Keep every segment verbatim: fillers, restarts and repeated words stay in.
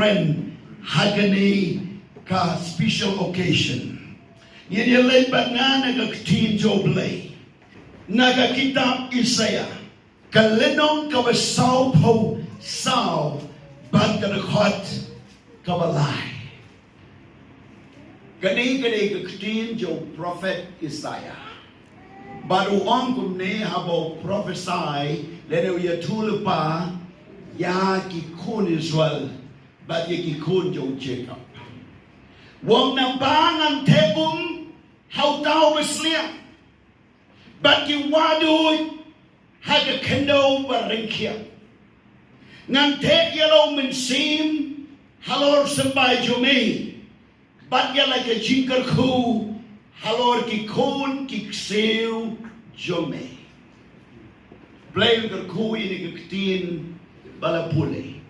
friend, ha kane ka special occasion. Ngin ïa leit bad nga na ka ktien jong U Blei na ka kitab Isaiah, ka lynnong kaba sawphew saw bad ka dkhot kaba lai. Kane ka dei ka ktien jong u prophet Isaiah. Bad u ong kumne haba u prophesy lane u ïathuhlypa ïa ki khun Israel bad ïa ki khun jong u Jacob. U ong, naba ngan theh um ha uta uba sliang bad ki wahduid ha ka khyndew ba ryngkiang. Ngan theh ïa la u mynsiem halor symbai jong me bad ïa la ka jingkyrkhu halor ki khun ki ksiew jong me. Blei un kyrkhu ïa kane ka ktien ba la pule.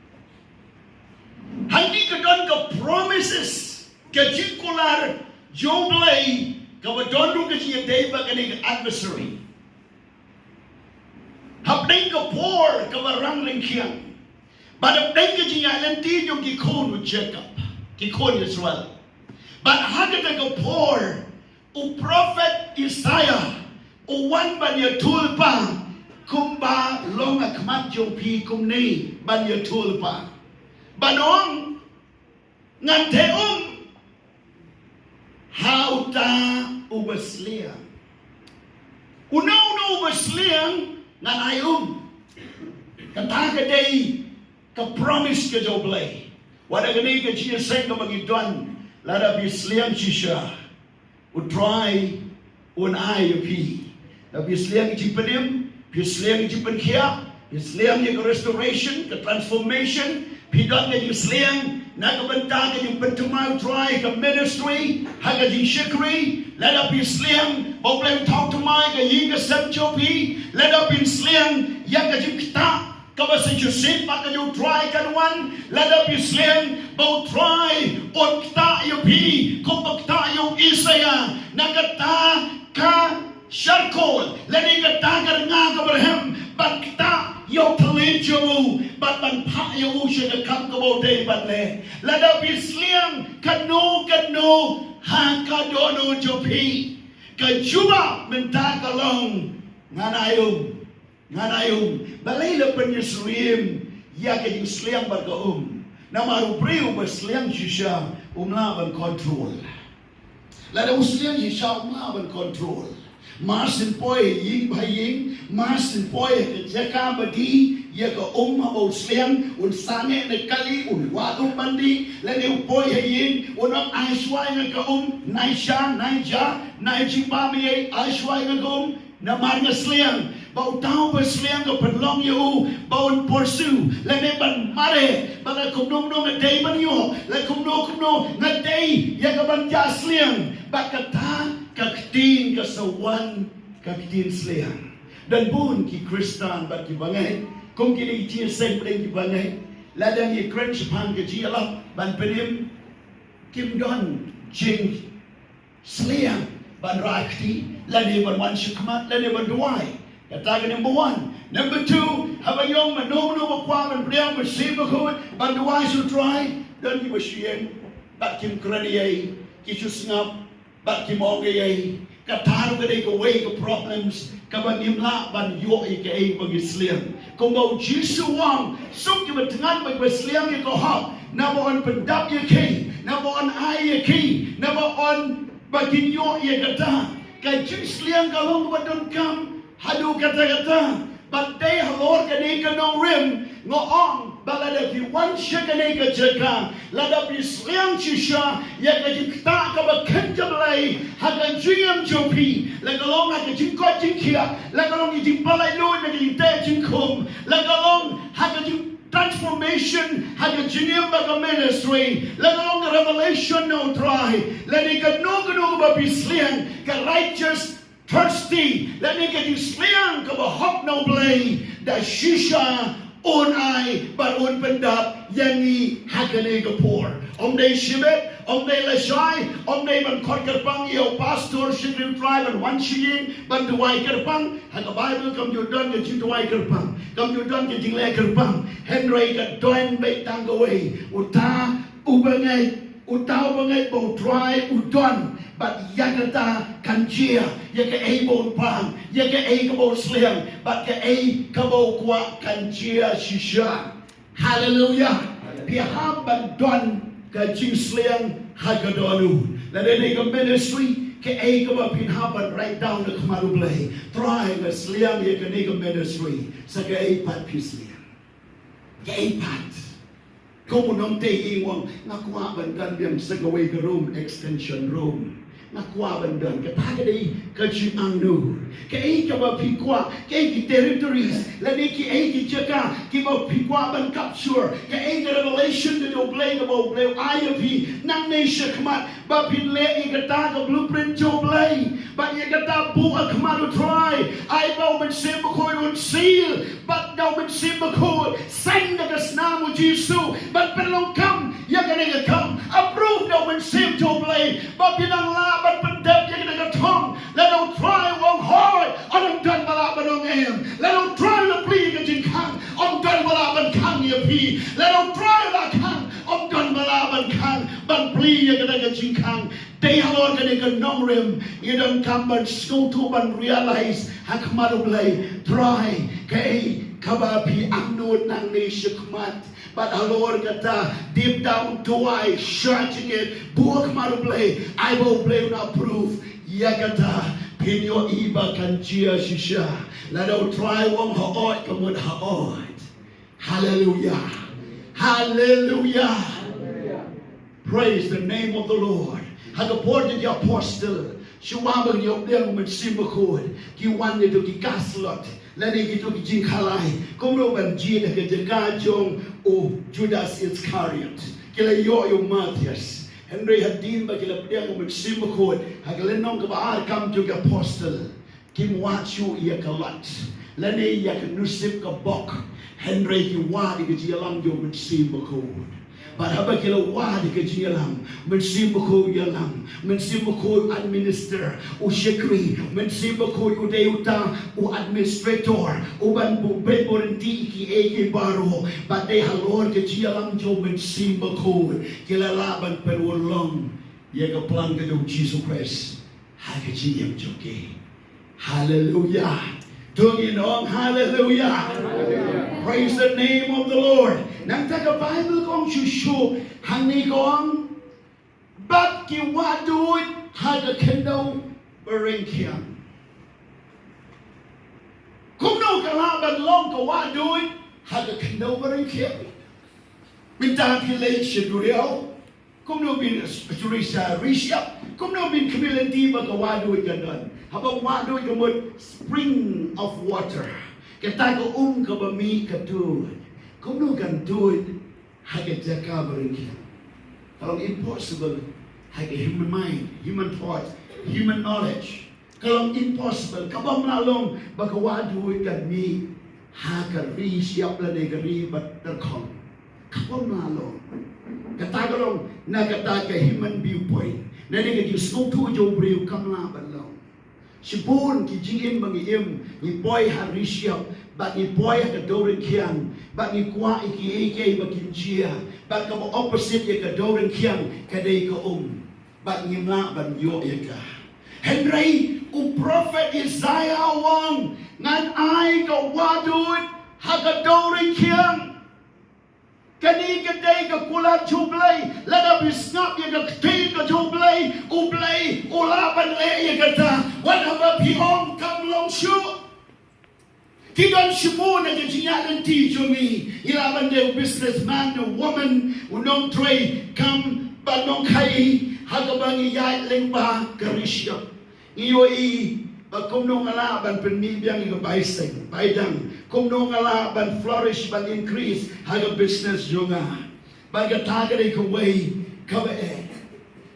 Hangne ka don ka promises, ka jingkular jong U Blei, kaba don ruh ka jingïadei bad kane ka adversary. Hapdeng ka por kaba rang ryngkiang bad hapdeng ka jingïaid lynti jong ki khun u Jacob, ki khun Israel. Bad ha kata ka por u prophet Isaiah u wan ban ïathuhlypa kumba long ha khmat jong phi kumne, ban ïathuhlypa ban ong, ngan theh um ha uta uba sliang. Uno uno uba sliang ngan ai um. Kata ka dei ka promise ka jong U Blei. Wat la kane ka jingïaseng kaba ngi don, lada phi sliang shisha, U Trai un ai ïa phi. Lada phi sliang ïa ka jingpynim, phi sliang ïa ka jingpynkhiah, phi sliang ïa ka restoration, ka transformation, phi don ka jingsliang na ka bynta ka jingpynthymmai U Trai, ka ministry, ha ka jingshakri. Lada phi sliang ba U Blei un thaw thymmai ka ïing ka sem jong phi, lada phi sliang ïa ka jingktah kaba sa shisien bad ka jong U Trai kan wan, lada phi sliang ba U Trai un ktah ïa phi kumba ktah ïa u Isaiah na kata ka charcoal lane kata ka rnga kaba rhem, ban ktah ïa u thylliej jong u bad ban phah ïa u sha ka kam kaba u dei ban leh. Lada phi sliang kano kano ha ka dohnud jong phi, ka jubab mynta ka long, ngan ai um. Ngan ai um. Balei la pynïasyriem ïa ka jingsliang bad ka um? Namar u briew ba sliang shisha um lah ban control. Lada u sliang shisha um lah ban control. Mar syn poi ïing bha ïing, mar syn poi ha ka jaka ba dih ïa ka um haba u sliang, un sangeh na kali, un wad um ban dih, lane u poi ha ïing, un ong ai shuwa ïa nga ka um, nai sha, nai ja, nai jingbam ei, ai shuwa ïa nga ka um. Namar nga sliang, ba uta uba sliang ka pynlong ïa u ba un pursue lane ban mare, ba la kumno kumno nga dei ban ïoh, la kumno kumno nga dei ïa ka ban jah sliang. Bad kata ka ktien ka sa wan ka ktien sliang. Don bun ki Khristan bad ki bangeit kum kine ki jingïaseng pdeng ki bangeit, lada ngi kren shaphang ka jingïalap ban pynim, kim don jing sliang ban rai kti lane ban wan shakhmat lane ban duwai. Kata ka number one. Number two, haba ïong mano mano ba kwah ban pdiang ba sngewbha ban duwai sha U Trai, don kiba shu ïeng bad kim kren ei ei, ki shu sngap bad kim ong ei ei. Kata ruh ka dei kawei ka problems kaba ngim lah ban ïoh ïa kaei ba ngi sliang. Kumba u Jisu u ong, suk kiba thngan bad kiba sliang ïa ka hok, naba yn pyndap ïa ki, naba yn ai ïa ki, naba yn ba kin ïoh ïa kata. Ka jingsliang ka long kaba donkam haduh katta katta. Bad dei halor kane ka nongrim nga ong ba lada phi wan sha kane ka jaka, lada phi sliang shisha ïa ka jingktah kaba kynja Blei ha ka jingim jong phi, la ka long ha ka jingkoit jingkhiah, la ka long ha ka jingpynlait luid na ka jingteh jingkhum, la ka long ha ka jing transformation ha ka jingim bad ka ministry, la ka long ka revelation na U Trai, lane kano kano kaba phi sliang, ka righteous thirsty lane ka jingsliang kaba hok na U Blei, da shisha un ai bad un pyndap ïa ngi ha kane ka por. Ym dei shibit, Ym dei lashai, ym dei ban khot kyrpang ïa u pastor, shakri U Trai ban wan sha ïing ban duwai kyrpang. Ha ka Baibl kam ju don ka jingduwai kyrpang, kam ju don ka jingleh kyrpang. Hynrei ka don beit tang kawei, uta u bangeit, uta u bangeit ba U Trai u don, bad ïa kata kan jia ïa kaei ba un pang, ïa kaei kaba un sliang, bad kaei kaba u kwah kan jia shisha. Haleluia. Phi hap ban don ka jingsliang ha ka dohnud. Lada dei ka ministry, kaei kaba phin hap ban write down ha khmat U Blei: Trai, nga sliang ïa kane ka ministry. Sa kaei pat phi sliang? Kaei pat? Kum u nongtei ïing u ong, nga kwah ban don biang sa kawei ka room, extension room. Nga kwah ban don. Kata ka dei ka jingangnud. Kaei kaba phi kwah, kaei ki territories, lane kiei ki jaka kiba phi kwah ban capture, kaei ka revelation ka jong U Blei kaba U Blei u ai ïa phi nangne shakhmat, ba phin leh ïa kata ka blueprint jong U Blei, ba ïa kata buh ha khmat U Trai, ai ba U Mynsiem Bakhuid un seal, bad da U Mynsiem Bakhuid, sign da ka snam U Jisu, ban pynlong kam ïa kane ka kam. Approve da U Mynsiem jong U Blei, ba phin nang lah ban pyndep ïa kane ka thong. Lada U Trai u ong hooid, ym don ba lah ban ong em. Lada U Trai u la plie ïa ka jingkhang, ym don ba lah ban khang ïa phi. Lada U Trai u la khang, ym don ba lah ban khang, ban plie ïa kane ka jingkhang. Dei halor kane ka nongrim ngi donkam ban sngewthuh, ban realize ha khmat U Blei, Trai, kaei kaba phi angnud nangne shakhmat. Bad halor kata, deep down, duwai, searching it, buh ha khmat U Blei, ai ba U Blei un approve ïa kata. Phin ïohi ba kan jia shisha. Lada U Trai u ong hooid, ka mut hooid. Haleluia. Haleluia. Praise the name of the Lord. Ha ka por jong ki apostle, shuwa ba kin ïoh pdiang U Mynsiem Bakhuid, ki wan kito ki kashlot, lane kito ki jingkhalai, kumno ban jied ha ka jaka jong u Judas Iscariot. Ki la ïoh ïa u Matthias. Hynrei hadien ba ki la pdiang U Mynsiem Bakhuid, ha ka lynnong kaba ar, Kam jong ki Apostle, kim wad shuh ïa ka lot, lane ïa ka nusip ka bok, hynrei ki wad ïa ka jingïalam jong U Mynsiem Bakhuid. Bad haba ki la wad ïa ka jingïalam, U Mynsiem Bakhuid u ïalam, U Mynsiem Bakhuid u administer, u shakri, U Mynsiem Bakhuid u dei uta u administrator, u ban bu-, ban bynriew ïa kiei kiei baroh. Bad dei halor ka jingïalam jong U Mynsiem Bakhuid ki la lah ban pynurlong ïa ka plan ka jong U Jisu Khrist ha ka jingim jong ki. Haleluia. To ngin ong haleluia. Praise the name of the Lord. Nangta ka Baibl ka ong shuh shuh hangne, ka ong, bad ki wahduid ha ka khyndew baryngkhiang. Kumno ka lah ban long ka wahduid ha ka khyndew baryngkhiang? Mynta phi leit sha duriaw, kumno phin shu rishap, kumno phin khmih lynti ba ka wahduid kan don? Haba wahduid ka mut spring of water, kata ka um kaba mih ka tuid. Kumno kan tuid ha ka jaka baryngkhiang? Ka long impossible ha ka human mind, human thought, human knowledge. Ka long impossible, ka bym lah long ba ka wahduid kan mih ha ka ri shyiap lane ka ri ba tyrkhong. Ka bym lah long. Kata ka long na kata ka human viewpoint, na kata ka jingsngewthuh jong u briew, kam lah ban long. Shibun ki jingim ba ngi im, ngi poi ha ri shyiap, bad ngi poi ha ka dewryngkhiang, bad ngi kwah ïa kiei kiei ba kin jia, bad kaba opposite ïa ka dewryngkhiang ka dei ka um. Bad ngim lah ban ïoh ïa ka. Hynrei u prophet Isaiah u ong, ngan ai ka wahduid ha ka dewryngkhiang. Kane ka dei ka kular jong U Blei. Lada phi sngap ïa ka ktien ka jong U Blei, U Blei u lah ban leh ïa kata. Wat haba phi ong kam long shuh. Ki don shibun na ka jingïaid lynti jong ngi. Ngi lah ban dei u businessman, u woman, u nongtrei kam, bad nongkhaïi, ha kaba ngi ïaid lyngba ka ri shyiap. Ngi ïohi ba kumno nga lah ban pynmih biang ïa ka bai seng bai dang, kumno nga lah ban flourish, ban increase ha ka business jong nga. Bad kata ka dei kawei kaba eh.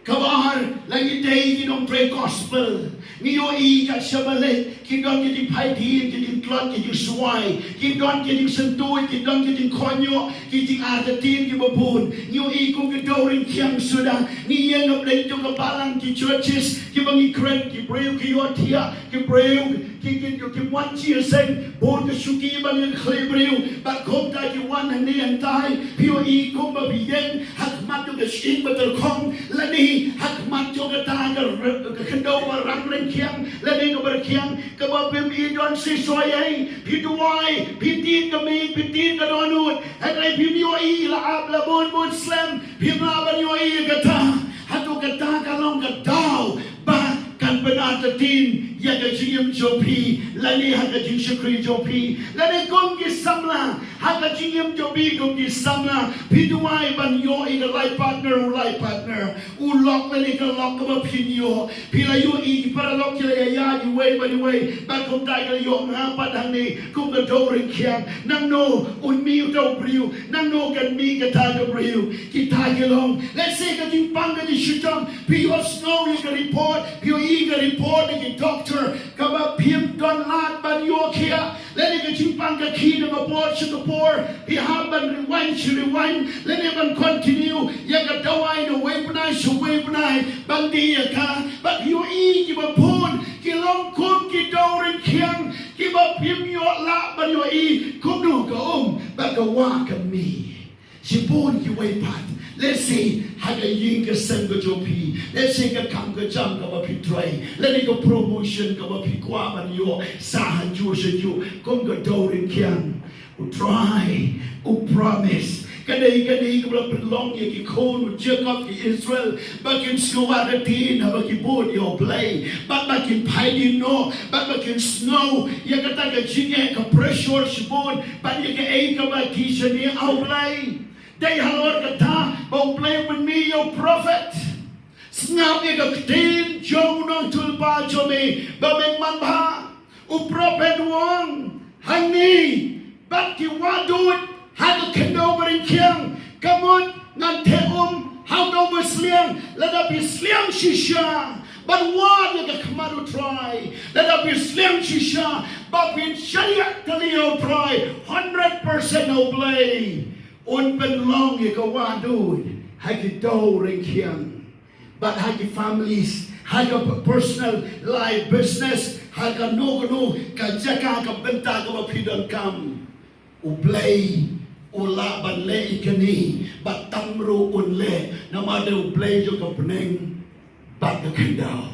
Kaba ar, la ngi dei ki nongtrei gospel, Ngi ïohi kat shaba leit, ki don ki jingphai dien, ki jingtlot, ki jingswai, ki don ki jingsyntuid, ki don ki jingkohnguh, ki jingartatien kiba bun. Ngi ïohi kum ki dewryngkhiang suda. Ngi ïeng hapdeng jong ka balang ki churches, kiba ngi kren, ki briew ki ïohthiah, ki briew ki, ki, ki, ki wan jingïaseng, bun ka shuki ban ïeng khlieh briew, bad kumta ki wan hangne hangtai, phi ïohi kumba phi ïeng, ha khmat jong ka shyieng ba tyrkhong, lane ha khmat jong kata ka r-, ka khyndew ba rangryngkhiang, lane kaba rkhiang, kaba phim i don shisha ei, phi duwai, phi tied ka miet, phi tied ka dohnud, hynrei phim ïohi la ap la bun bun slem, phim lah ban ïohi kata, hato kata ka long ka daw, ba kan pynartatien ïa ka jingim jong phi, lane ha ka jingshakri jong phi, lane kum ki samla, ha ka jingim jong phi kum ki samla, phi duwai ban ïoh ïa ka life partner, u life partner, u lok lane ka lok kaba phin ïoh, phi la ïohi ki paralok ki la ïaid iwei bad iwei, bad kumta ki la ïoh nga pat hangne, kum ka dewryngkhiang, nangno un mih uta u briew, nangno kan mih kata ka briew, kita ki long, let's say ka jingpang ka jingshitom, phi ïohsngew ïa ka report, phi ïohi ka report na ki doctor, kaba phim don lad ban ïoh khiah, lane ka jingpang ka khih na ka por sha ka por, phi hap ban rewind sha rewind, lane ban continue ïa ka dawai na uwei u bnai sha uwei u bnai, ban die ïa ka, bad phi ïohi kiba bun ki long kum ki dewryngkhiang, kiba phim ïoh lah ban ïohi kumno ka um bad ka wah ka mih. Shibun kiwei pat, let's say ha ka ïing ka sem ka jong phi, let's say ka kam ka jam kaba phi trei, lane ka promotion kaba phi kwah ban ïoh, sa hanjuh sha hanjuh, kum ka dewryngkhiang. U Trai u promise, ka dei, ka dei kaba la pynlong ïa ki khun u Jakob, ki Israel, ba kin sngew artatien haba ki bud ïa U Blei, bad ba kin phai dien noh, bad ba kin sngew ïa kata ka jingeh, ka pressure shibun, bad ïa kaei kaba ki shaniah ha U Blei. Dei halor kata ba U Blei u pynmih ïa u prophet. Sngap ïa ka ktien jong u nongïathuhlypa jong me ba men manbha. U prophet u ong, hangne bad ki wah duid ha ka khyndew ba rngkhiang, ka mut ngan theh um ha uta u basliang. Lada phi sliang shisha ban wad ïa ka khmat U Trai, lada phi sliang shisha ba phin shaniah tylli ïa U Trai, hundred percent U Blei un pynlong ïa ka wah duid ha ki dewryngkhiang, bad ha ki families, ha ka personal life, business, ha kano kano ka jaka, ka bynta kaba phi donkam. U Blei u lah ban leh ïa kane, bad tam ruh un leh, namar dei U Blei jong ka bneng bad ka khyndew.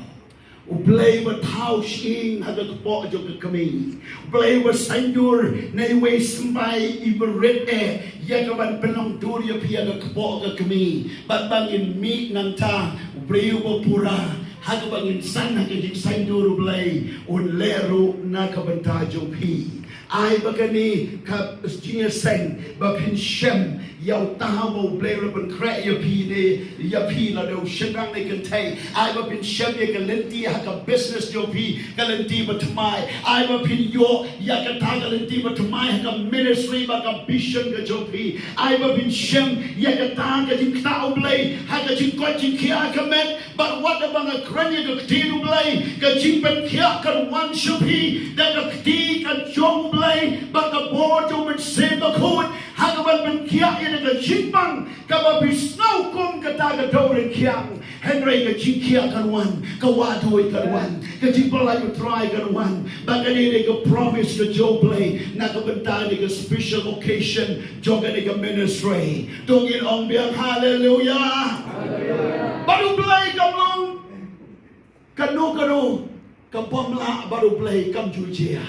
U Blei uba thaw shyieng ha ka kpoh jong ka kmie. U Blei uba saiñdur na iwei i symbai iba rit eh ïa ka ban pynlong dur ïa phi ha ka kpoh ka kmie. Bad ba ngin mih nangta, u briew uba pura ha kaba ngin san ha ka jingsaiñdur U Blei, un leh ruh na ka bynta jong phi. Ai ba kane ka jingïaseng ba phin shem ïa uta uba U Blei u la pynkhreh ïa phi ne ïa phi, lada u shynrang ne kynthei. Ai ba phin shem ïa ka lynti ha ka business jong phi, ka lynti bathymmai. Ai ba phin ïoh ïa kata ka lynti bathymmai ha ka ministry bad ka vision ka jong phi. Ai ba phin shem ïa kata ka jingktah U Blei ha ka jingkoit jingkhiah ha ka met. Bad wat haba nga kren ïa ka ktien U Blei, ka jingpynkhiah kan wan sha phi da ka kti ka jong U Blei bad ka bor jong U Mynsiem Bakhuid, ha kaban pynkhiah ïa ka jingpang kaba phi sngew kum kata ka dewryngkhiang. Hynrei ka jingkhiah kan wan, ka wah duid kan wan, ka jingpyllait U Trai kan wan. Bad kane dei ka promise ka jong U Blei na ka bynta kane ka special occasion jong kane ka ministry. To ngin ong biang haleluia. Bad U Blei kam long kano kano ka bym lah bad U Blei, kam ju jia.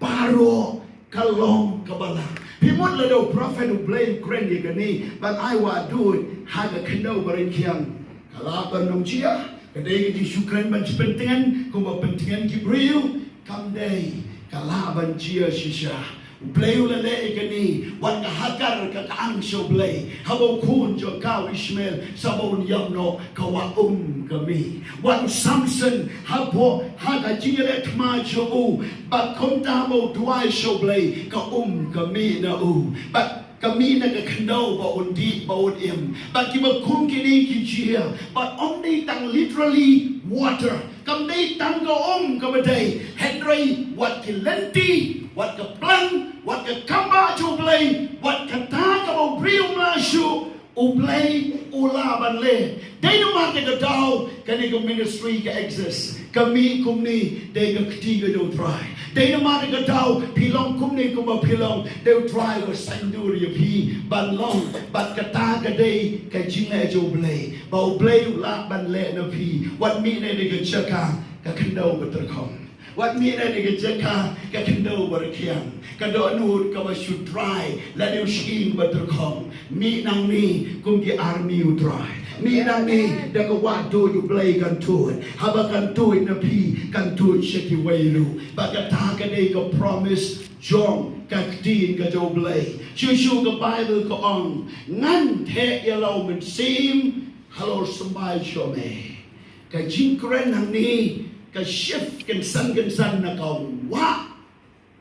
Baroh ka long kaba lah. Phi mut lada u prophet U Blei u kren ïa kane ban ai wah duid ha ka khyndew ba rngkhiang, ka lah ban ym jia. Ka dei ka jingsngewkren ban pyntngen kumba pyntngen ki briew, kam dei, ka lah ban jia shisha. U Blei u la leh ïa kane, wat ka Hagar ka, ka ang sha U Blei haba u khun jong ka u Ishmael sa ba un ïap noh, ka wah um ka mih. Wat u Samson haba ha ka jingïaleh thma jong u, bad kumta haba u duwai sha U Blei, ka um ka mih na u. Bad ka mih na ka khyndew ba un dih ba un im. Bad kiba kum kine ki jia, bad ym dei tang literally water. Kam dei tang ka um kaba dei, hynrei wat ki lynti, wat ka plang, wat ka kambah jong U Blei, wat kata kaba u briew um lah shuh, U Blei u lah ban leh. Dei namar kata ka daw kane ka ministry ka exist. Ka mih kumne dei ka kti ka jong U Trai. Dei namar kata ka daw phi long kumne kumba phi long, dei U Trai uba sngewdur ïa phi ban long. Bad kata ka dei ka jingleh jong U Blei, ba U Blei u lah ban leh na phi. Wat mih na kane ka jaka ka khyndew ba tyrkhong. Wat mih na kane ka jaka ka khyndew ba rkhiang. Ka dohnud kaba shu dry lane u shyieng ba tyrkhong. Mih nangne kum ki army U Trai. Mih nangne da ka wahduid U Blei kan tuid. Haba kan tuid na phi, kan tuid sha kiwei ruh. Bad kata ka dei ka promise jong ka ktien ka jong U Blei. Shuh shuh ka Baibl ka ong, ngan theh ïa la u Mynsiem halor symbai jong me. Ka jingkren hangne ka shift kynsan kynsan na ka wah,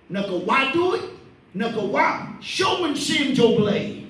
na ka wahduid, na ka wah sha u Mynsiem jong U Blei.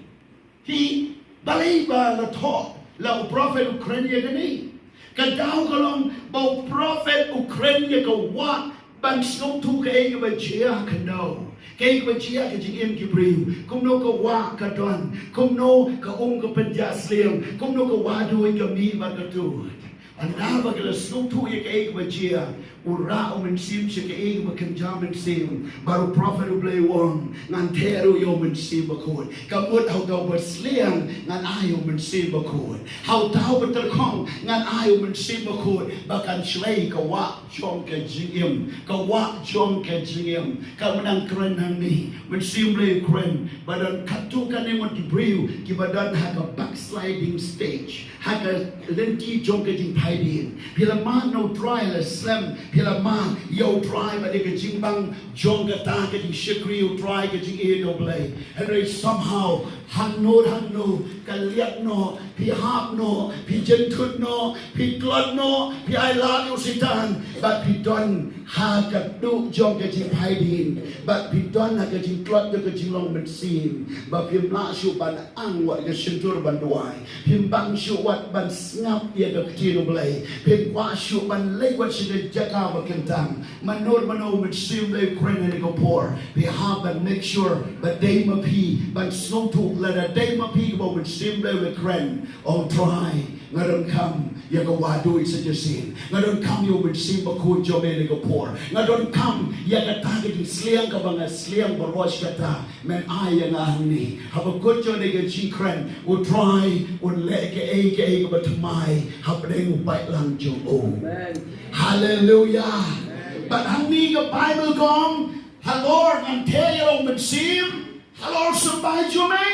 Hi, balei ba la thoh la u prophet u kren ïa kane? Ka daw ka long ba u prophet u kren ïa ka wah ban sngewthuh kaei kaba jia ha khyndew, kaei kaba jia ha ka jingim ki briew, kumno ka wah ka don, kumno ka um ka pynjah sliang, kumno ka wahduid ka mih bad ka tuid. Ynda ba ki la sngewthuh ïa kaei kaba jia, u rah u Mynsiem sha kaei kaba kynja mynsiem. Bad u prophet U Blei u ong, ngan theh ruh ïa u Mynsiem Bakhuid. Ka mut ha uta uba sliang ngan ai u Mynsiem Bakhuid. Ha uta uba tyrkhong ngan ai u Mynsiem Bakhuid, ba kan shlei ka wah jong ka jingim, ka wah jong ka jingim. Ka mynta kren hangne, Mynsiem Blei kren ba don katto katne ngut ki briew kiba don ha ka backsliding stage, ha ka lynti jong ka jingphaidien. Phi la mad na U Trai, la slem, phi la mad ïa U Trai, ba dei ka jingbang jong kata ka jingshakri U Trai, ka jingïeit U Blei. Hynrei somehow hangno hangno ka liat noh, phi hap noh, phi jynthut noh, phi tlot noh, phi ailad ïa u Soitan, bad phi don ha ka duh jong ka jingphaidien, bad phi don ha ka jingtlot jong ka jinglong mynsiem, ba phim lah shuh ban ang wat ka shyntur ban duwai, phim bang shuh wat ban sngap ïa ka ktien U Blei, phim kwah shuh ban leit wat sha ka jaka ba kyntang. Mano mano u Mynsiem Blei u kren ha kane ka por, phi hap ban make sure ba dei ma phi ban sngewthuh, lada dei ma phi kaba u Mynsiem Blei u kren, ong Trai, nga donkam ïa ka wahduid sa shisien. Nga donkam ïa u Mynsiem Bakhuid jong me ha kane ka por. Nga donkam ïa kata ka jingsliang kaba nga sliang baroh shi katta. Men ai ïa nga hangne. Haba kut jong kane ka jingkren, U Trai un leh kaei kaei kaba thymmai hapdeng u paidlang jong u. Amen. Haleluia. Amen. Bad hangne ka Baibl ka ong, halor ngan theh ïa la u Mynsiem halor symbai jong me.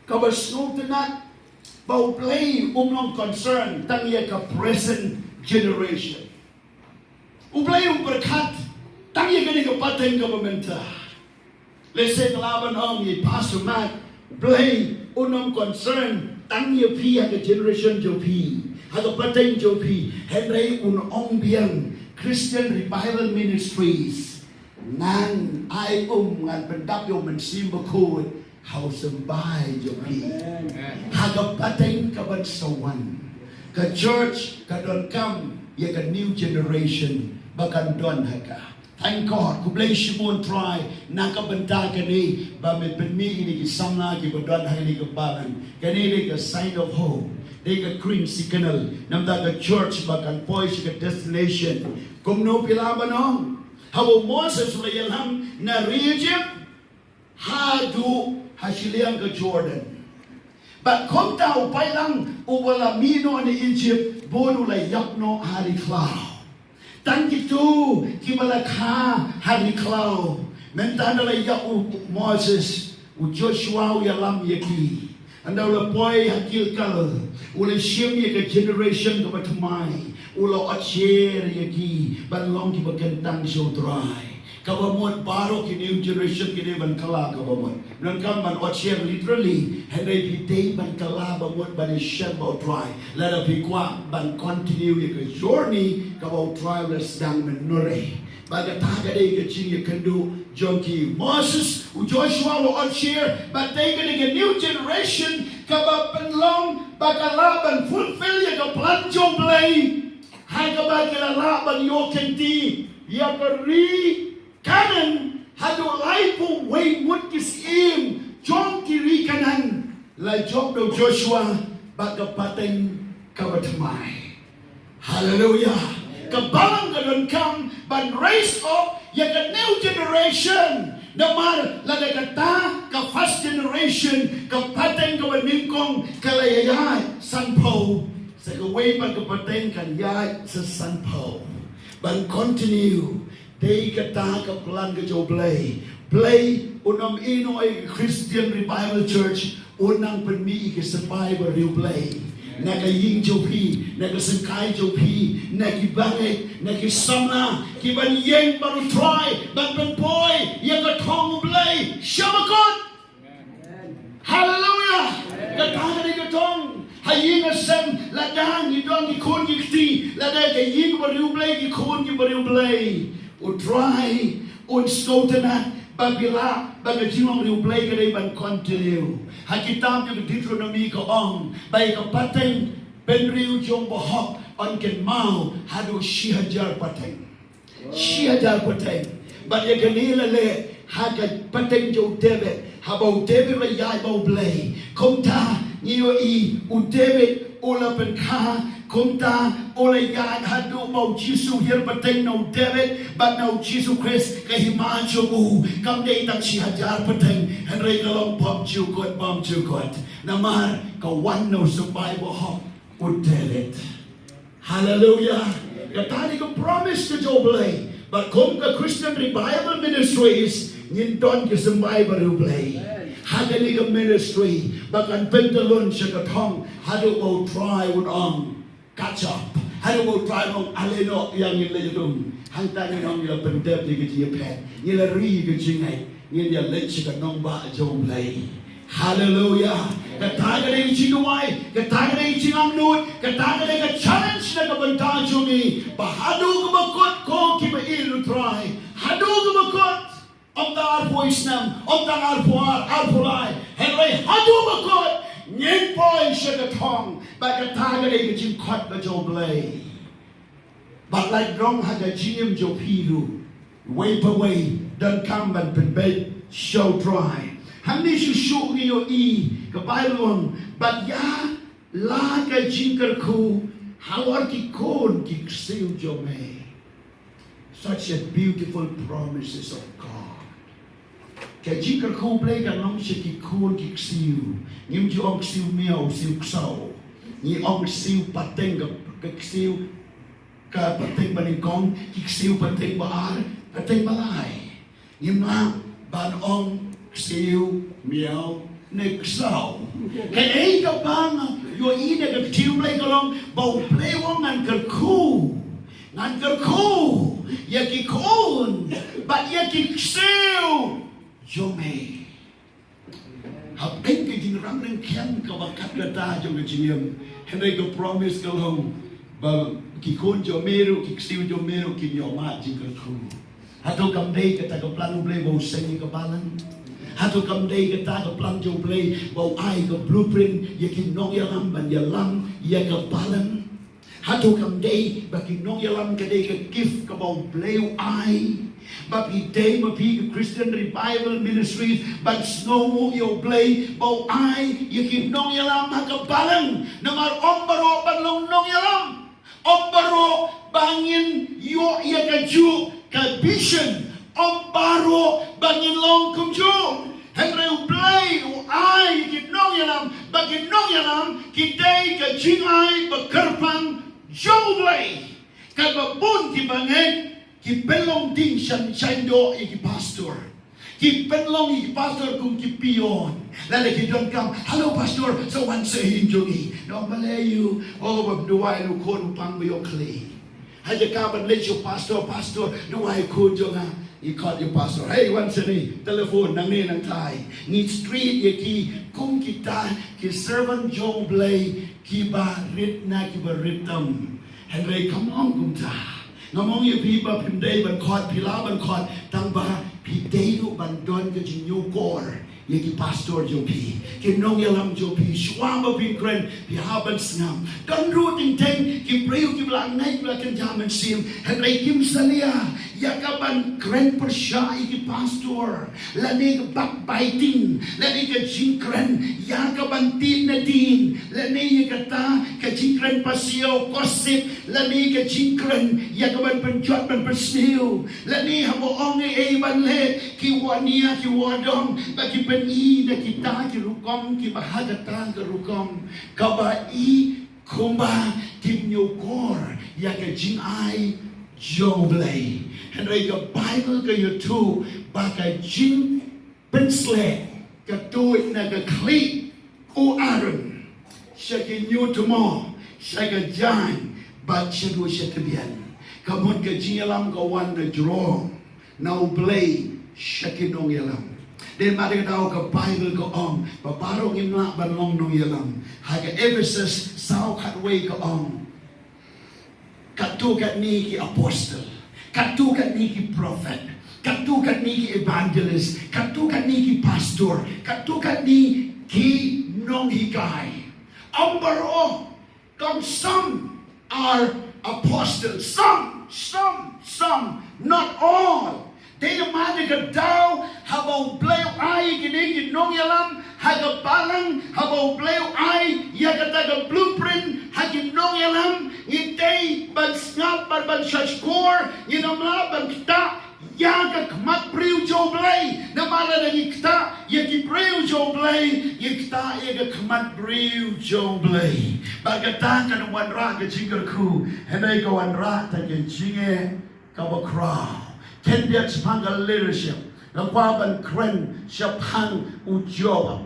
Kaba sngewtynnat ba U Blei um long concern tang ïa ka present generation. U Blei um pyrkhat tang ïa kane ka pateng kaba mynta. Lehse ka lah ban ong ïa i Pastor Matt, U Blei um long concern tang ïa phi ha ka generation jong phi, ha ka pateng jong phi. Hynrei un ong biang, Christian Revival Ministries, ngan ai um, ngan pyndap ïa u Mynsiem Bakhuid ha u symbai jong phi. Amen. Ha ka pateng kaban sa wan, ka church ka donkam ïa ka new generation ba kan don ha ka. Thank God. Khublei shibun Trai na ka bynta kane ba me pynmih ïa kine ki samla kiba don ha kane ka balang. Kane dei ka sign of hope, dei ka green signal namar ka church ba kan poi sha ka destination. Kumno phi lah ban ong? Haba u Moses u la ïalam na ri Egypt, haduh ha shiliang ka Jordan. Bad kumta u paidlang uba la mih noh na Egypt bun u la ïap noh ha ri khlaw. Tang kito kiba la kha ha ri khlaw. Mynta ynda la ïap u Moses, u Joshua u ïalam ïa ki. Ynda u la poi ha Gilgal, u la shim ïa ka generation kaba thymmai, u la otsher ïa ki ban long kiba kyntang sha u Trai. Kaba mut baroh ki new generation ki dei ban kylla kaba mut. Donkam ban otsher literally, hynrei phi dei ban kylla ba mut ban ïashem bad u Trai lada phi kwah ban continue ïa ka journey kaba u Trai u la sdang mynta. Bad kata ka dei ka jingïakynduh jong ki. Moses, u Joshua u la otsher, bad dei kane ka new generation kaba pynlong ba ka lah ban fulfill ïa ka plan jong U Blei, ha kaba ki la lah ban ïoh kynti ïa ka ri Kanaan haduh laiphew wei ngut ki syiem jong ki ri Kanaan, la jop da u Joshua bad ka pateng kaba thymmai. Haleluya. Ka balang ka donkam ban raise up ïa ka new generation. Namar lada kata ka first generation, ka pateng kaba nyngkong ka la ïaid sanphew, sa kawei pat ka pateng kan ïaid sa sanphew. Ban continue. Dei kata ka plan ka jong U Blei. Blei un ym ïehnoh ïa ka Christian Revival Church, un nang pynmih ïa ki symbai bariewblei na ka ïing jong phi, na ka syngkai jong phi, na ki bangeit, na ki samla, ki ban ïeng bad U Trai, ban pynpoi ïa ka thong U Blei sha bakut. Haleluya. Kata ka dei ka thong. Ha ïing ha sem, lada ngi don ki khun ki kti, lada ka ïing bariewblei, ki khun ki bariewblei, U Trai un sngewtynnat ba phi lah, ba ka jinglong riewblei ka dei ban continue. Ha kitab jong ka Deuteronomy ka ong ba ïa ka pateng bynriew jong u bahok yn kynmaw haduh shi hajar pateng. Shi hajar pateng. Bad ïa kane la leh ha ka pateng jong u David, haba u David u la ïaid bad U Blei. Kumta ngi ïohi u David u la pynkha, kumta u la ïaid haduh ba U Jisu u hiar pateng na u David bad na U Jisu Khrist, ka hima jong u kam dei tang shi hajar pateng, hynrei ka long bymjukut, bymjukut. Namar ka wan na u symbai bahok, u David. Haleluya. Kata ka dei ka promise ka jong U Blei. Bad kum ka Christian Revival Ministries, ngin don ki symbai bariewblei ha kane ka ministry, ba kan pyntyllun sha ka thong haduh ba U Trai un ong, "Catch up." Haduh ba U Trai un ong, "Ale noh, ïa ngin leit rung." Hangta ngin ong, "Ngi la pyndep ïa ka jingïaphet, ngi la ri ïa ka jingngeit, ngin ïa leit sha ka nongbah jong U Blei." Haleluya. Kata ka dei ka jingduwai, kata ka dei ka jingangnud, kata ka dei ka challenge na ka bynta jong ngi, ba haduh kaba kut, ko kiba ïeit ïa U Trai, haduh kaba kut, ym tang arphew snem, ym tang arphew ar, arphew lai, hynrei haduh ba kut ngin poi sha ka thong. Bad kata ka dei ka jingkhot ka jong U Blei. Bad lait rong ha ka jingim jong phi ruh, uwei pa uwei donkam ban pynbeit sha U Trai. Hangne shuh shuh ngi ïohi ka Baibl ong, bad ïa la ka jingkyrkhu halor ki khun ki ksiew jong me. Such a beautiful promises of God. Ka jingkyrkhu U Blei ka long sha ki khun ki ksiew. Ngim ju ong ksiew miaw, ksiew ksaw. Ngi ong ksiew pateng, ka, ka ksiew, ka pateng ba nyngkong, ki ksiew pateng ba ar, pateng ba lai. Ngim lah ban ong ksiew miaw ne ksaw. Kaei kaba nga ïohi na ka ktien U Blei ka long ba U Blei u ong ngan kyrkhu. Ngan kyrkhu ïa ki khun bad ïa ki ksiew jong me. Hapdeng ka jingrang ryngkhiang kaba kat kata jong ka jingim, hynrei ka promise ka long ba ki khun jong me ruh, ki ksiew jong me ruh kin ïoh mad jingkyrkhu. Hato kam dei kata ka plan U Blei ba u seng ïa ka balang? Hato kam dei kata ka plan jong U Blei ba u ai ka blueprint ïa ki nongïalam ban ïalam ïa ka balang? Hato kam dei ba ki nongïalam ka dei ka gift kaba U Blei u ai? Ba phi dei ma phi ka Christian Revival Ministries ban sngewnguh ïa U Blei ba u ai ïa ki nongïalam ha ka balang. Namar ym baroh ban long nongïalam. Ym baroh ba ngin ïoh ïa kajuh ka vision. Ym baroh ba ngin long kumjuh. Hynrei U Blei u ai ïa ki nongïalam, ba ki nongïalam ki dei ka jingai ba kyrpang jong U Blei. Katba bun ki bangeit ki pynlong ding shan shaiñdoh ïa ki pastor. Ki pynlong ïa ki pastor kum ki peon. Lada ki donkam, "Hello pastor, sa wan sha ïing jong ngi." "Nong balei ïa u?" "Oh, bym duwai ïa u khun u pang ba ïoh khlieh." Ha jaka ban leit sha u pastor, "Pastor, duwai ïa u khun jong nga." Ngi khot ïa u pastor, "Hei, wan shane, telephone nangne nangtai." Ngi treat ïa ki kum kita ki servant jong U Blei kiba rit na kiba rit tam. Hynrei kam long kumta. Ngam ong ïa phi ba phim dei ban khot, phi lah ban khot, tang ba phi dei ruh ban don ka jingñiewkor ïa ki pastor jong phi, ki nongïalam jong phi, shuwa ba phin kren, phi hap ban sngap. Don ruh teng teng ki briew kiba la ngeit, ba la kynja mynsiem, hynrei kim salia ïa ka ban kren pyrshah ïa ki pastor, lane ka backbiting, lane ka jingkren ïa ka ban tied nadien, lane ïa kata ka jingkren pasiaw, gossip, lane ka jingkren ïa ka ban pynjot ban pynsniew, lane haba ong ei ei ban leh, ki wan nia ki wan dong, ba ki pyni na kita ki rukom kiba ha kata ka rukom, kaba i kumba kim ñiewkor ïa ka jingai jong U Blei. Hynrei ka Baibl ka ïathuh ba ka jingpynsleh ka tuid na ka khlieh u Aaron sha ki ñiuthmo, sha ka jaiñ, bad shaduh sha tbian. Ka mut ka jingïalam ka wan na jrong na U Blei sha ki nongïalam. Dei namar kata ka daw ka Baibl ka ong ba baroh ngim lah ban long nongïalam. Ha ka Ephesus saw khatwei ka ong, katto katne ki apostle, katto katne ki prophet, katto katne ki evangelist, katto katne ki pastor, katto katne ki nonghikai. Ym baroh. Tang some are apostles, some, some, some, not all. Dei namar kata ka daw haba U Blei u ai ïa kine ki nongïalam ha ka balang, haba U Blei u ai ïa kata ka blueprint ha ki nongïalam, ngi dei ban sngap bad ban shahshkor, ngin ym lah ban ktah ïa ka khmat briew jong U Blei. Namar lada ngi ktah ïa ki briew jong U Blei, ngi ktah ïa ka khmat briew jong U Blei. Bad kata kan wanrah ka jingkyrkhu, hynrei ka wanrah tang ka jingeh kaba khraw. Khyndiat shaphang ka leadership, nga kwah ban kren shaphang u Joab.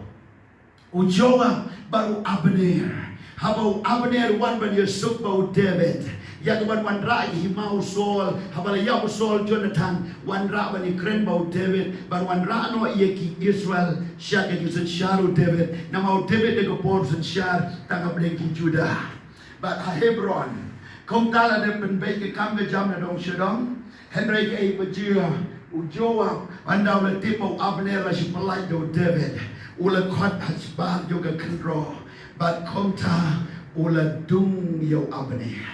U Joab bad u Abner. Haba u Abner wan ban ïasuk bad u David, ïa kaban wanrah ïa ka hima u Saul, haba la ïap u Saul, Jonathan wanrah ban ïakren bad u David, ban wanrah noh ïa ki Israel sha ka jingsynshar u David. Namar u David dei ka por synshar tang hapdeng ki Judah. Bad ha Hebron, kumta la dep pynbeit ka kam ka jam na dong sha dong. Hynrei kaei ba jia, u Joab, ynda u la tip ba u Abner la shu pyllait da u David, u la khot ha shabar jong ka khynraw, bad kumta u la dung ïa u Abner.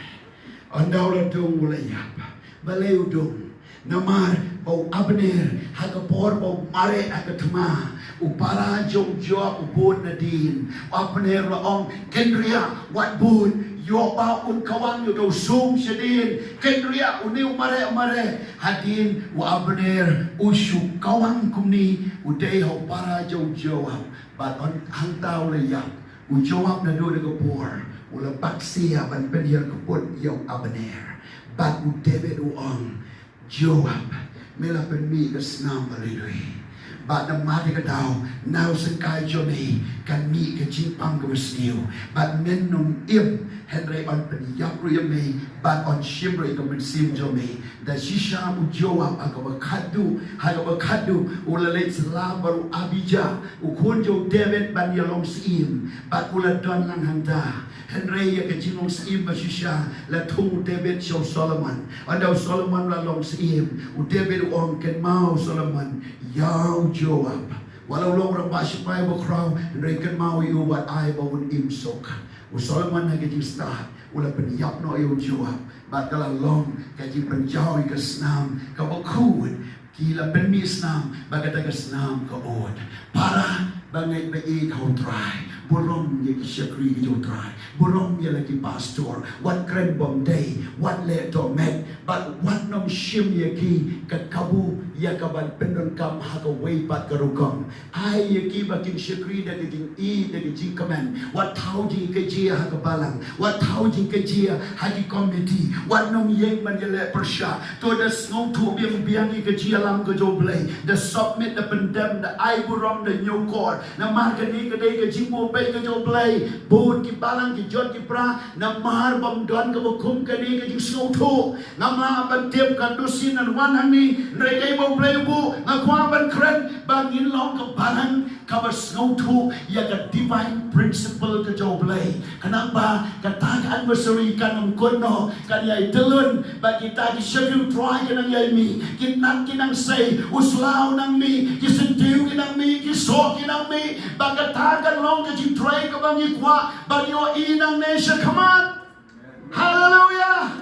Ynda u la dung u la ïap. Balei u dung? Namar ba u Abner, ha ka por ba u mareh ha ka thma, u para jong u Joab u bud nadien. U Abner u la ong, kynriah, wat bud, ïoh ba un kawang ïa uta u sum shadien. Kynriah, une u mareh mareh. Hadien u Abner u shu kawang kumne, u dei ha u para jong u Joab. Bad hangta u la ïap. U Joab naduh kata ka por u la bat sia ban pynhiar kyput ïa u Abner. Bad u David u ong, Joab, me la pynmih ka snam ba luilui. Bad namar kata ka daw, na u syngkai jong me kan mih ka jingpang kaba sniew. Bad men nym im, hynrei yn pynïap ruh ïa me, bad yn shim ruh ïa ka mynsiem jong me. Da shisha u Joab ha kaba khatduh, ha kaba khatduh u la leit sla bad u Abijah, u khun jong u David, ban ïa long syiem. Bad u la don lang hangta. Hynrei ïa ka jinglong syiem ba shisha la thung u David sha u Solomon. Ynda u Solomon la long syiem, u David u ong, kynmaw Solomon ïa u Joab. Wat la u long u rangbah shipai ba khraw, hynrei kynmaw ïa u bad ai ba un im suk. U Solomon ha ka jingstad u la pynïap noh ïa u Joab. Bad ka la long ka jingpynjaw ïa ka snam kaba khuid. Ki la pynmih snam, bad kata ka snam ka ud. Para ba ngeit ba ïeit ha u Trai, burom ïa ki shakri ki jong u Trai, burom ïa la ki pastor. Wat kren bymdei, wat leh dohmed, bad wat nym shim ïa ki ka kabu ïa kaban pyndonkam ha kawei pat ka rukom. Ai ïa ki ba kin shakri da ka jingïeit, da ka jingkmen. Wat thaw jingkajia ha ka balang, wat thaw jingkajia ha ki komiti. Wat nym ïeng ban ïaleh pyrshah. To da sngewthuh biang biang ïa ka jingïalam ka jong u Blei. Da submit, da pyndem, da ai burom, da ñiewkor. Namar kane ka dei ka jingmut beit ka jong u Blei. Bun ki balang ki jot ki pra namar bym don kaba kum kane ka jingsngewthuh. Ngam lah ban tip katno sien yn wan hangne, hynrei kaei ba u Blei u buh, nga kwah ban kren ba ngin long ka balang kaba sngewthuh ïa ka divine principle ka jong U Blei. Khnang ba kata ka anniversary kan ym kut noh, kan ïai tylun, ba kita ki shakri U Trai ki nang ïai mih, ki nat ki nang sei, u sla u nang mih, ki syntiew ki nang mih, ki soh ki nang mih, ba kata kan long ka jingtrei kaba ngi kwah ban ïohi nangne shakhmat. Hallelujah!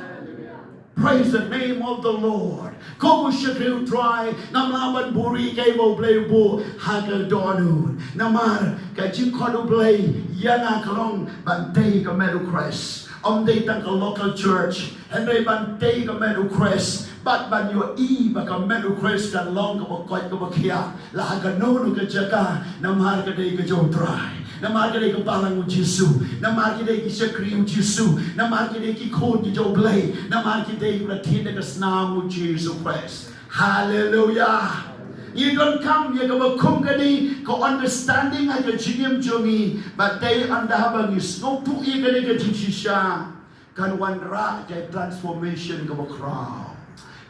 Praise the name of the Lord. Ko u shakri U Trai, ngam lah ban buh ïa kaei ba U Blei u buh ha ka dohnud. Namar ka jingkhot U Blei ïa nga ka long ban tei ka met U Khrist. Ym dei tang ka local church, hynrei ban tei ka met U Khrist, bad ban ïohi ba ka met U Khrist kan long kaba koit kaba khiah la ha kano kano ka jaka, namar ka dei ka jong U Trai, namar ka dei ka balang U Jisu, namar ki dei ki shakri U Jisu, namar ki dei ki khun ki jong U Blei, namar ki dei ki ba thied da ka snam U Jisu Khrist. Hallelujah! Ngi donkam ïa kaba kum kane ka understanding ha ka jingim jong ngi, bad dei ynda ba ngi sngewthuh ïa kane ka jingshisha, kan wanrah ka transformation kaba khraw.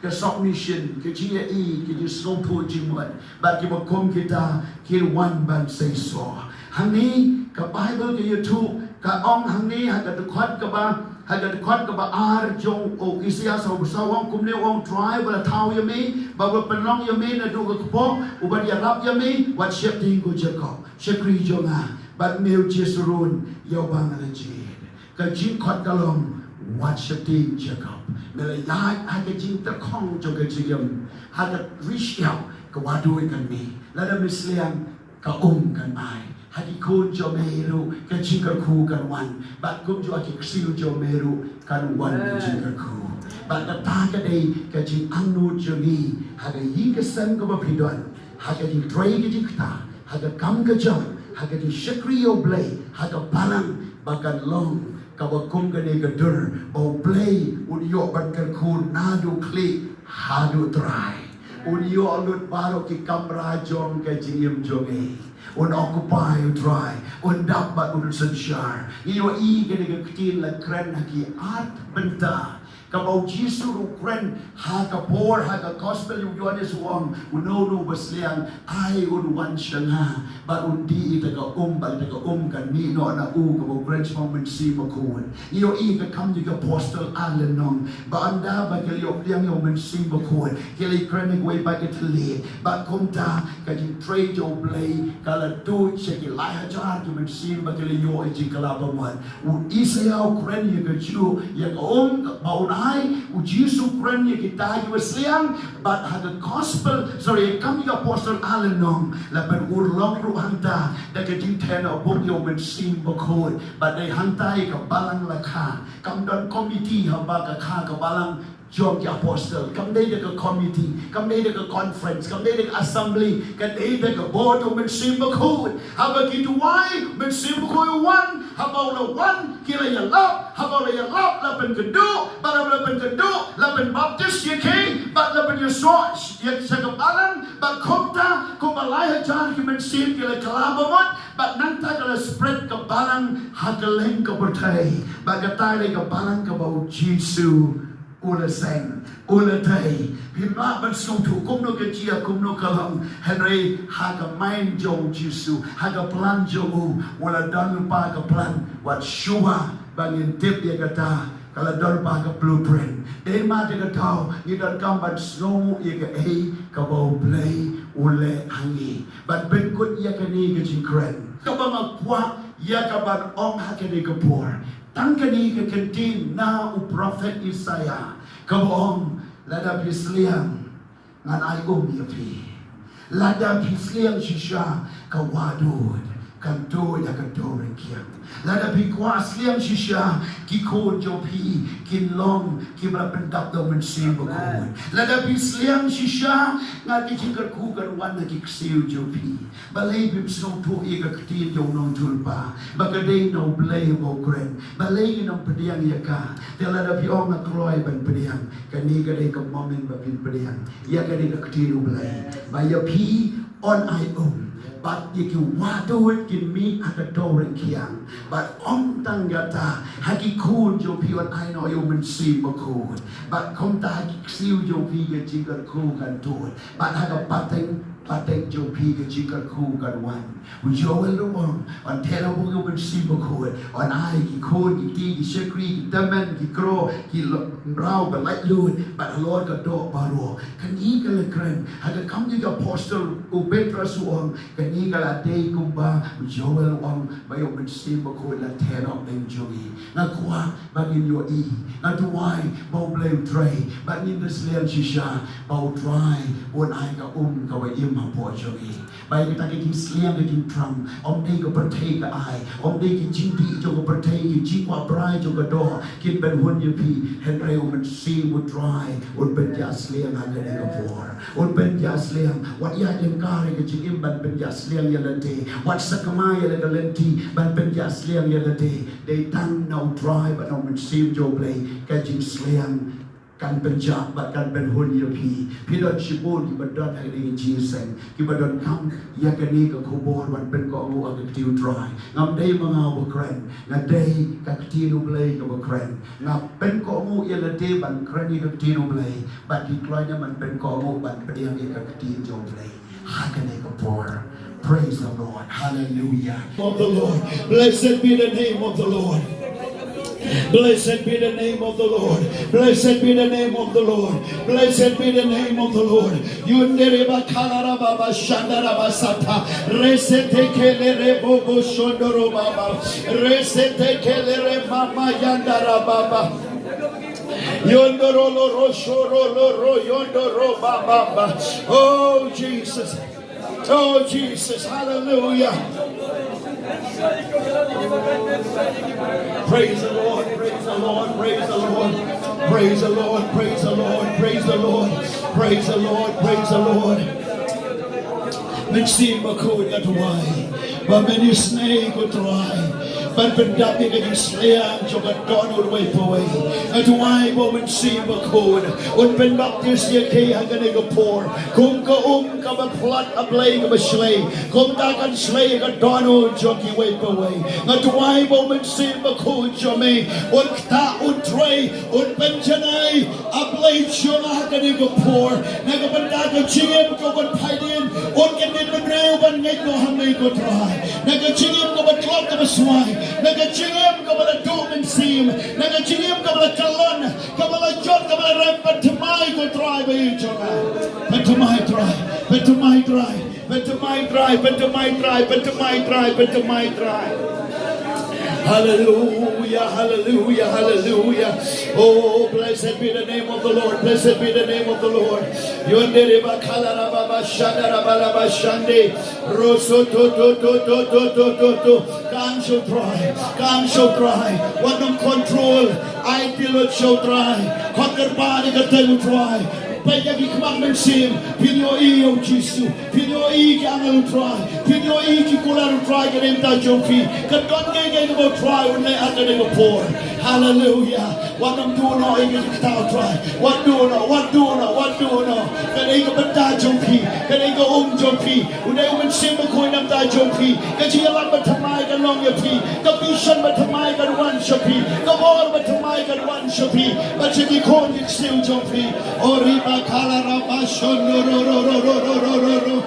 Ka submission, ka jingïaid, ka jingsngewthuh jingmut, bad kiba kum kita kin wan ban seisoh. Hangne ka Bible ka ïathuh, ka ong hangne ha ka dkhot kaba, ha ka dkhot kaba ar jong u Isaïah, sa u ong kumne, u ong, Trai, ba la thaw ïa me, ba la pynlong ïa me naduh ka kpoh, uba ïarap ïa me, wat sheptieng ko Jakob, shakri jong nga, bad me u Jeshurun, ïa uba nga la jied. Ka jingkhot ka long, wat sheptieng Jakob. Me la ïaid ha ka jingtyrkhong jong ka jingim, ha ka ri shyiap, ka wahduid kan mih. Lada me sliang, ka um kan ai. Ha ki khun jong me ruh ka jingkyrkhu kan wan. Bad kumjuh ha ki ksiew jong me ruh kan wan ka jingkyrkhu. Bad kata ka dei ka jingangnud jong ngi ha ka ïing ka sem kaba phi don, ha ka jingtrei ka jingktah, ha ka kam ka jam, ha ka jingshakri ïa U Blei, ha ka balang, ba kan long kaba kum kane ka dur ba U Blei un ïoh ban kyrkhu naduh khlieh haduh trai. Un ïoh lut baroh ki kamra jong ka jingim jong ngi. Un occupy, U Trai, un dap bad un synshar. Ngi ïohi kane ka ktien la kren ha ki ar bynta. Kaba U Jisu ruh u kren ha ka por, ha ka gospel u Ïoannis u ong, uno uno uba sliang, ai un wan sha nga, bad un dih ïa ka um, bad ïa ka um kan mih noh na u, kaba u kren shaphang u Mynsiem Bakhuid. Ngi ïohi ha ka Kam jong ki Apostol ar lynnong, ba ynda ba ki la ïoh pdiang ïa u Mynsiem Bakhuid, ki la ïakren ïa kawei pat ka thylliej, bad kumta ka jingtrei jong U Blei ka la tuid sha ki lai hajar ki mynsiem ba ki la ïoh ïa ka jingkylla bamut. U Isaïah u kren ïa kajuh, ïa ka um ba un ai, U Jisu u kren ïa kita kiba sliang, bad ha ka gospel, sorry, ha ka Kam ki Apostol ar lynnong, la pynurlong ruh hangta da ka jingtheh noh bok ïa u Mynsiem Bakhuid, bad dei hangta ïa ka balang la kha. Kam don komiti haba ka kha ka balang jong ki apostol. Kam dei da ka komiti, kam dei da ka conference, kam dei da ka assembly, ka dei da ka bor jong u Mynsiem Bakhuid. Haba ki duwai, u Mynsiem Bakhuid u wan, haba u la wan, ki la ïalap, haba u la ïalap, la pynkynduh, bad haba la pynkynduh, la pynbaptis ïa ki, bad la pynïasoh ïa sha ka balang, bad kumta, kumba lai hajar ki mynsiem ki la kylla bamut, bad nangta ka la spread ka balang ha kylleng ka pyrthei, bad kata ka dei ka balang kaba U Jisu u la seng, u la tei. Phim lah ban sngewthuh kumno ka jia, kumno ka long, hynrei ha ka mind jong U Jisu, ha ka plan jong u, u la don lypa ka plan wat shuwa ba ngin tip ïa kata, ka la don lypa ka blueprint. Dei ma te ka daw ngi donkam ban sngewnguh ïa kaei kaba U Blei u leh ha ngi. Ban pynkut ïa kane ka jingkren, kaba nga kwah ïa ka ban ong ha kane ka por. Tang kane ka kyntien na u prophet Isaïah, kaba ong, lada phi sliang, ngan ai um ïa phi. Lada phi sliang shisha, ka wahduid kan tuid ha ka dewryngkiang. Lada phi kwah sliang shisha, ki khun jong phi kin long kiba la pyndap da u Mynsiem Bakhuid. Lada phi sliang shisha, nga, ki jingkyrkhu kan wan na ki ksiew jong phi. Balei phim sngewthuh ïa ka ktien jong u nongïathuhlypa, ba ka dei na U Blei ba u kren? Balei ngin ym pdiang ïa ka? Te lada phi ong nga kloi ban pdiang, kane ka dei ka moment ba phin pdiang ïa kane ka ktien U Blei, ba ïa phi un ai um. Bad ïa ki wah duid kin mih ha ka dewrynkiang. Bad ym tang kata, ha ki khun jong phi yn ai noh ïa u Mynsiem Bakhuid. Bad kumta ha ki ksiew jong phi ka jingkyrkhu kan tuid. Bad ha ka pateng, pateng jong phi ka jingkyrkhu kan wan. U Joel u ong, yn theh noh bok ïa u Mynsiem Bakhuid, yn ai ki khun, ki kti, ki shakri, ki tymmen, ki kro, ki lo-, mraw ba laitluid, bad halor ka doh baroh. Kane ka la kren, ha ka Kam ki Apostol, u Petros u ong, kane ka la dei kumba u Joel u ong, ba ïa u Mynsiem Bakhuid la theh noh hapdeng jong ngi. Nga kwah ba ngin ïohi, nga duwai ba U Blei un trei, ba ngin da sliang shisha, ba U Trai un ai ka um kaba im hapoh jong ngi. Ba ïa kata ka jingsliang ka jingthrang, ym dei ka pyrthei ka ai, ym dei ki jingdih jong ka pyrthei, ki jingkwah brai jong ka doh, kin pynhun ïa phi, hynrei u Mynsiem U Trai un pynjah sliang ha kane ka por. Un pynjah sliang, wat ïaid lyngkar ïa ka jingim ban pynjah sliang ïa lade, wat sakma ïa la ka lynti ban pynjah sliang ïa lade. Dei tang na U Trai bad na u Mynsiem jong U Blei ka jingsliang kan pynjah bad kan pynhun ïa phi. Phi don shibun kiba don ha kane ka jingïaseng, kiba donkam ïa kane ka khubor ban pynkohnguh ha ka kti U Trai. Ngam dei ma nga uba kren, nga dei ka ktien U Blei kaba kren. Nga pynkohnguh ïa lade ban kren ïa ka ktien U Blei, bad ki kloi ne ban pynkohnguh ban pdiang ïa ka ktien jong U Blei ha kane ka por. Praise the Lord. Hallelujah. Of the Lord. Blessed be the name of the Lord. Blessed be the name of the Lord. Blessed be the name of the Lord. Blessed be the name of the Lord. Yundere ba kalara baba shandara ba sata. Resete kelere bobo shondoro baba. Resete kelere mama yandara baba. Yondoro lo ro shoro lo ro yondoro baba. Oh, Jesus. Oh, Jesus, hallelujah. Praise the Lord, praise the Lord, praise the Lord. Praise the Lord, praise the Lord, praise the Lord. Praise the Lord, praise the Lord. Mynsiem Bakhuid, nga duwai ba men isynei, ko Trai, ban pyndap ïa ka jingsliang jong ka dohnud uwei pa uwei. Nga duwai ba u Mynsiem Bakhuid un pynbaptis ïa ki ha kane ka por kum ka um kaba plat, a Blei kaba shlei. Kumta kan shlei ïa ka dohnud jong kiwei pa uwei. Nga duwai ba u Mynsiem Bakhuid jong me un ktah, un trei, un pynjanai, a Blei jong nga, ha kane ka por. Na ka bynta ka jingim kaba phai dien, un kyndit bynriew ban ngeit noh ha me, ko Trai. Na ka jingim kaba tlot kaba swai, na ka jingim kaba la duh mynsiem, na ka jingim kaba la kyllon, kaba la jot, kaba la rep, pynthymmai, ko Trai, ba ïeit jong nga. Pynthymmai, Trai. Pynthymmai, Trai. Pynthymmai, Trai. Pynthymmai, Trai. Pynthymmai, Trai. Pynthymmai, Trai. Hallelujah, hallelujah, hallelujah. Oh, blessed be the name of the Lord. Blessed be the name of the Lord. Yondere ba kala ra ba ba shanda ra ba la ba shande. Roso to to to to to to to to. Kam sho Trai. Kam sho Trai. Wat nym control. Ai phi lut sho Trai. Khot kyrpad ïa ka kyrteng u Trai. Peit ïa ki khmat mynsiem. Phin ïohi ïa u Jisu. Phin ïohi ki angel u Trai. Phin ïohi ki kular u Trai ha ka bynta jong phi. Ka don kaei kaei kaba u Trai un leh ha kane ka por. Hallelujah. Wat nym duh noh ïa ka jingktah u Trai. Wat duh noh, wat duh noh, wat duh noh. Ka dei ka bynta jong phi. Ka dei ka um jong phi. U dei u Mynsiem Bakhuid na ka bynta jong phi. Ka jingïalam bathymmai kan long ïa phi. Ka vision bathymmai kan wan sha phi. Ka bor bathymmai kan wan sha phi. Bad sha ki khun ki ksiew jong phi. O riba kala raba shondo ro ro ro.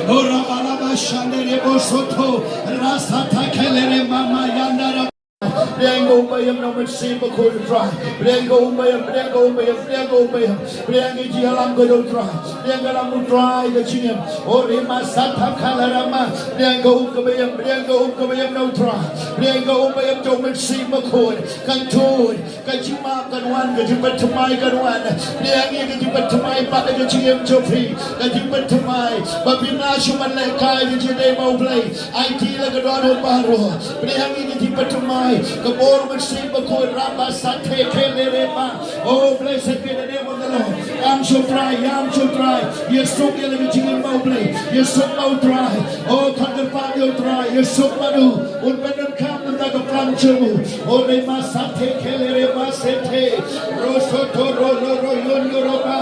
O raba raba shande re bo soto. Rasa ta kele re mama yanda ra. Pdiang ïa ka um ba ïeit na u Mynsiem Bakhuid u Trai. Pdiang ïa ka um ba ïeit, pdiang ïa ka um ba ïeit, pdiang ïa ka um ba ïeit. Pdiang ïa ka jingïalam ka jong u Trai. Pdiang ïa ka lam u Trai ka jingim. O rima sata kala rama. Pdiang ïa ka um kaba ïeit, pdiang ïa ka um kaba ïeit na u Trai. Pdiang ïa ka um ba ïeit jong u Mynsiem Bakhuid. Kan tuid. Ka jingmap kan wan, ka jingpynthymmai kan wan. Pdiang ïa ka jingpynthymmai pat ha ka jingim jong phi. Ka jingpynthymmai ba phim lah shuh ban lehkai ha ka jingim jong U Blei. Aiti ïa la ka dohnud baroh. Pdiang ïa ka jingpynthymmai. Ka bor u Mynsiem Bakhuid raba sate kele reba. Oh, blessed be the name of the Lord. Ïam sha u Trai, ïam sha u Trai. Ïasuk ïa la ka jingim bad U Blei. Ïasuk bad u Trai. Oh, khot kyrpad ïa u Trai. Ïasuk bad u. Un pyndonkam na ka bynta ka plan jong u. O reba sate kele reba sete. Ro soto ro ro ro yon yo roba.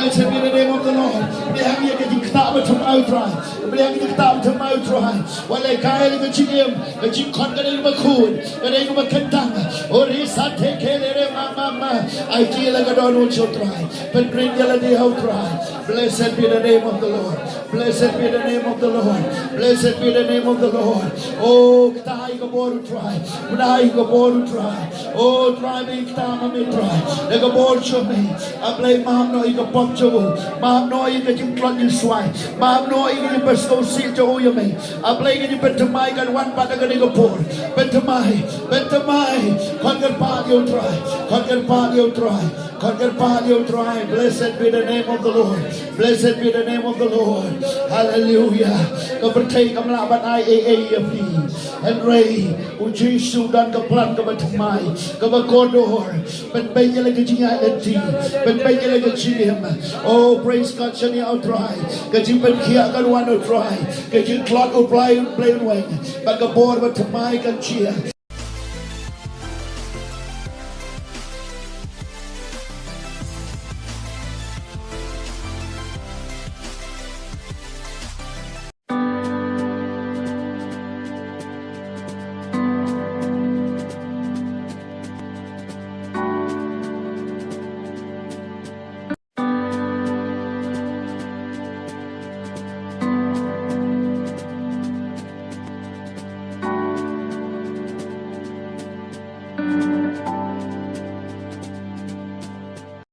Blessed be the name of the Lord. Pdiang ïa ka jingktah ba thymmai, Trai. Pdiang ïa ka jingktah ba thymmai, Trai. Wat la ka ïa ka jingim, ka jingkhot ka dei kaba khuid, ka dei kaba kyntang. O risa te ke le re ma ma ma. Ai ti la ka don u cho, Trai. Pynrit ïa lade ha u, Trai. Blessed be the name of the Lord. Blessed be the name of the Lord. Blessed be the name of the Lord. O kta ïa ka bor, Trai. Kta ïa ka bor, Trai. O Trai, ba ïa kata ma me, Trai. Da ka bor jong me. A Blei, map noh ïa ka pop jong u. Map noh ïa ka jingtlot jingswai. Map noh ïa ka jingpynsngewsih jong u ïa me. A Blei, ka jingpynthymmai kan wan pat da kane ka por. Pynthymmai, pynthymmai. Khot kyrpad ïa u Trai. Khot kyrpad ïa u Trai. Khot kyrpad ïa u Trai. Blessed be the name of the Lord. Blessed be the name of the Lord. Hallelujah. Ka pyrthei kam lah ban ai ei ei ïa phi. Hynrei u Jisu u don ka plan kaba thymmai, kaba kordor. Pynbeit ïa la ka jingïaid lynti, pynbeit ïa la ka jingim. Oh, praise God, shaniah, oh Trai. Ka jingpynkhiah kan wan, oh Trai. Ka jingtlot, oh Blei, Blei un weng. Bad ka bor ba thymmai kan jia.